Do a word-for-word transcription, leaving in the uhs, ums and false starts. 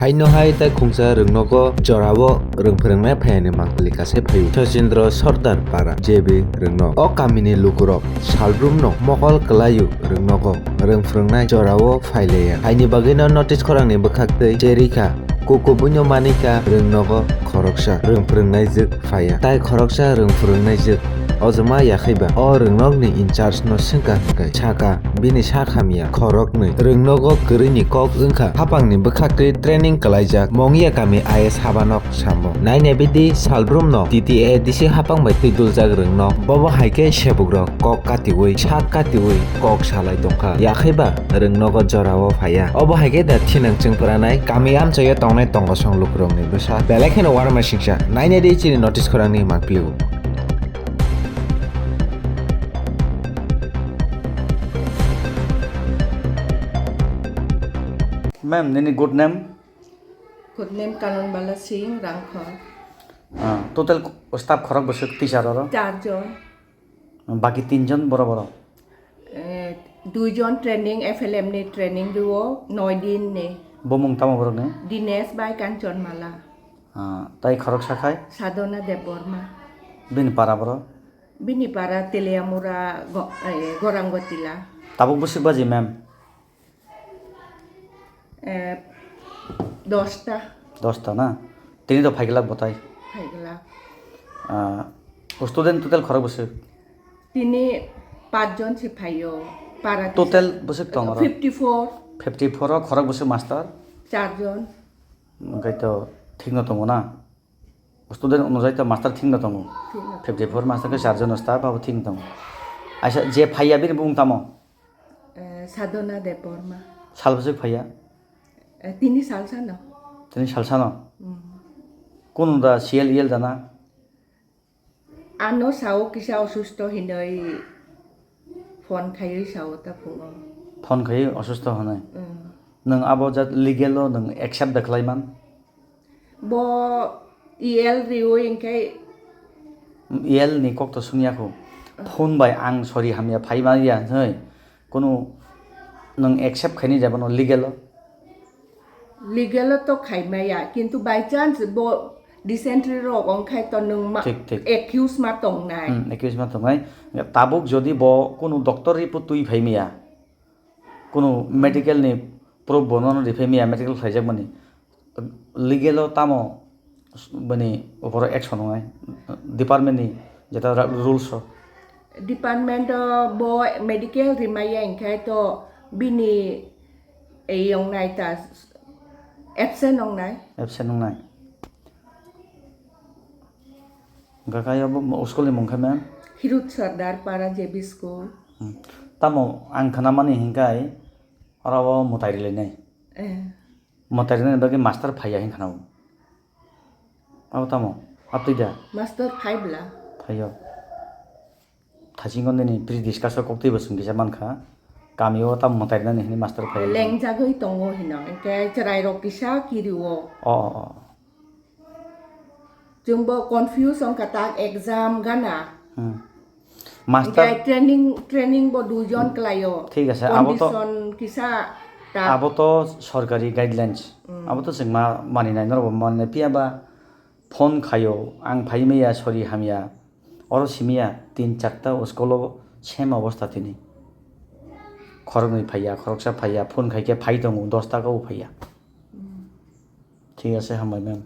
Haino hai tai khungsa rwngnogo jorao rwng phwrwngnai phaiyani mangpili kasai phaio. Sachindra Sordar para J B rwngnog. O kamini lukurok salbrumno mokol kwlaio rwngnogo rwng phwrwngnai jorao phailaia. Haini bagwino notice khorangni bwkhaktwi cherikha, kukubuino manikha rwngnogo khoroksa rwng phwrwngnaijwk phaiya. Tai khoroksa rwng phwrwngnaijwk ojoma yakhaiba o rwngnokni in charge no swngkha hwnkhe saka, bini sak hamya khoroknwi rwngnogo kwrwini kok wngkha, hapangni bwkhaktwi training kwlaijak Mongya kami I S habanok samo. Nainai bidi salbrumno T T A D C hapang bai twiduljak rwngnok. Bobo hai khe sebukrok kok katiui, sak katiui kok salai tongkha. Yakhaiba rwngnogo jorao phaiya. Obo hai khe da thinang chwngpranai kami amchaio tongnai tongosong lukurokni bwsa. Belai kheno uanamasingcha. Nainai di chini notice khorangni mangpilio. Ma'am, nini good name? Good name Kanonbala Singh, Rangkhor. Ah, total staff khorok bwswk teacher oro? Charjon. Baki tinjon boro boro? Eh, duijon training, F L M ni training rwo, noi din ni. Bo mung tamo borok ni? Dinesh bai Kanchanmala. Ah, tai khorok sakhai? Sadhana Debbarma. Bini para boro? Bini para Teliamura go-, eh, Gorangotila. Tabuk bwswk baji ma'am? Eh, dosta. Dosta na? Tini to phaiglak botai? Phaiglak. Ah, student total khorok bwswk? Tini pachjon se phaio. Para total bwswk tong oro? Fifty four. Fifty four o khorok bwswk master? Charjon. Hwnkhe to thikno tongo na? Student onujai to master thikno tongo. Thikno tongo. Fifty four master khe charjon staff abo thikno tongo. Aisa je phaiya bini bumung tamo? Eh, Sadhana Debbarma. Sal bwswk phaiya? Eh, tini salsano. Tini salsano? Mm. Kunu da C L E L dana? Ano sao kisa osusto hinoi phone khaiwi sao ta phungo. Phone khaiwi osusto hinoi? Mm. Nwng abo jat legal o nwng accept da khlaiman? Bo E L riwi hwnkhe. E L ni kok to sungya kho. Phone bai ang sori hamya phai manya hwnwi kunu nwng accept khaini jabano legal o? Legal o to khai maya, kintu by chance bo dysentery rok wngkhai to nwng ma-, thik, thik. Accuse ma tongnai. Hmm, accuse ma tongnai. Tabuk jodi bo kunu doctor report twi phai maya, kunu medical ni proof bono rifai maya, medical khlaijakmani. Legal o tamo bini opor action wngnai, department ni jeta ra-, rules o? Department o bo medical rimaya hwnkhe to bini ei wngnai ta absent wngnai. Absent wngnai. Hwnkhe kaya bo school ni mung khe ma'am? Hirut Sardar Para J B School. Hmm. Tamo ang khna mani hwnkhe oro o mwtai rilainai. Eh. Mwtai rinani bagwi master phaiya hinwi khna-o. Abo tamo? Abtwi da? Master phai bla. Phaiyo. Thaisingo nini pre-discussion koktwi bo chwng kisa mankha. Kamio tamo mwtai rinani hinwi master phaiya. Lengjagwi tongo hino. Hwnkhe chwrairok kisa kirio. O, o, o. Chwngbo confuse wngkha tak exam gana. Hmm. Master. Hwnkhe training, training bo duijon kwlaio. Thik ase, abo to, condition kisa ta. Abo to sorkari guidelines. Hmm. Abo to chwng ma maninai, norok bo maninai. Phiya ba phone khaio, ang phai maya, sorry hamya. Oro simiya, tin charta o school o same obostha tini. Khoroknwi phaiya, khoroksa phaiya, phone khaikhe phai tongo, dos taka o phaiya. Hmm. Thik ase, hambai ma'am.